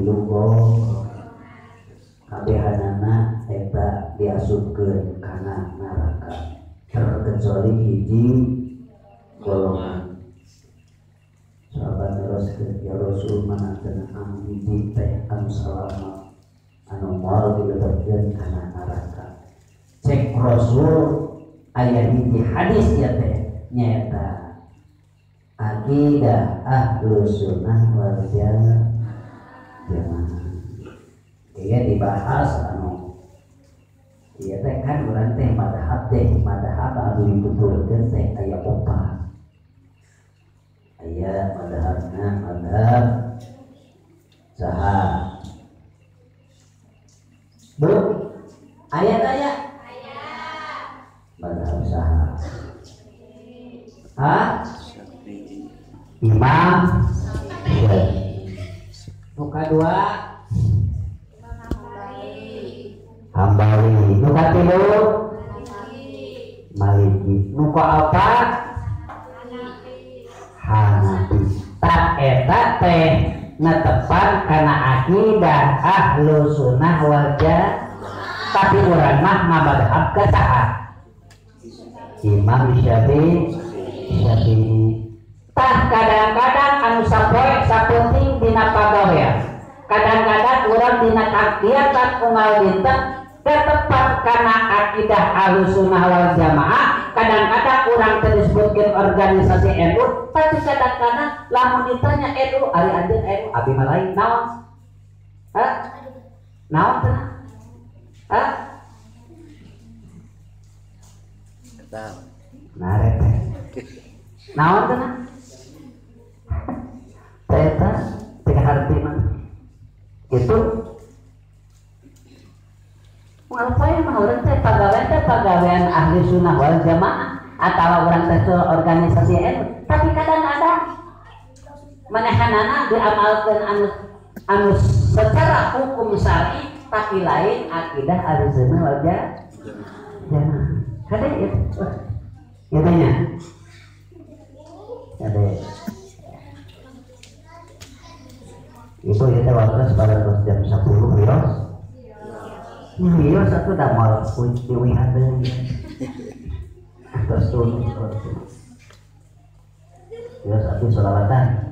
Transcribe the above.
tilu golongan. Kabehanana eta diasupkeun kana neraka terkecuali hiji golongan. Sahabat teruskeun ya Rasul mana cenah anu hiji teh anu salamat anu moal dilebetkeun kana neraka. Cek Rasul aya hiji hadis ya teh nyaeta akidah ahlus sunnah wal jamaah. Iya dibahas anu ieu teh kan urang teh madhab anu dituturkeun teh aya opat. Aya madhabna madhab saha? Bu, aya aya? Aya. Madhab saha? Hah? Imam Syafi'i. Nu kadua Hambali. Nu katilu Maliki. Nu kaopat Hanafi. Tak eta teh netepan kana akidah ahlu sunnah wal jamaah. Tapi urang mah ngamadhab ka saha? Imam Syafi'i. Tah kadang-kadang anu sapoe sapenting dina pagawean. Kadang-kadang urang dina kagiatan unggal dinten tetepan kana akidah ahlu sunnah wal jamaah. Kadang-kadang urang teu disebutkeun organisasi NU, tapi kadang-kadang lamun ditanya NU, ari anjeun NU abi mah lain naon? Hah? Naon teh? Hah? Nah, teh. Naon teh? Eta teu harti mah. Itu ngapain mah urang teh pagawean ahli sunnah wal jamaah atau urang teh organisasi NU, tapi kadang-kadang manehanana diamalkeun anu secara hukum syar'i tapi lain akidah ahli sunnah wal jamaah. Kade itu ieu nya. Kade itu kita waktu pada jam 10 wios. Iya, satu dah mau diwihan deui. Terus turun. Ya satu selawatan.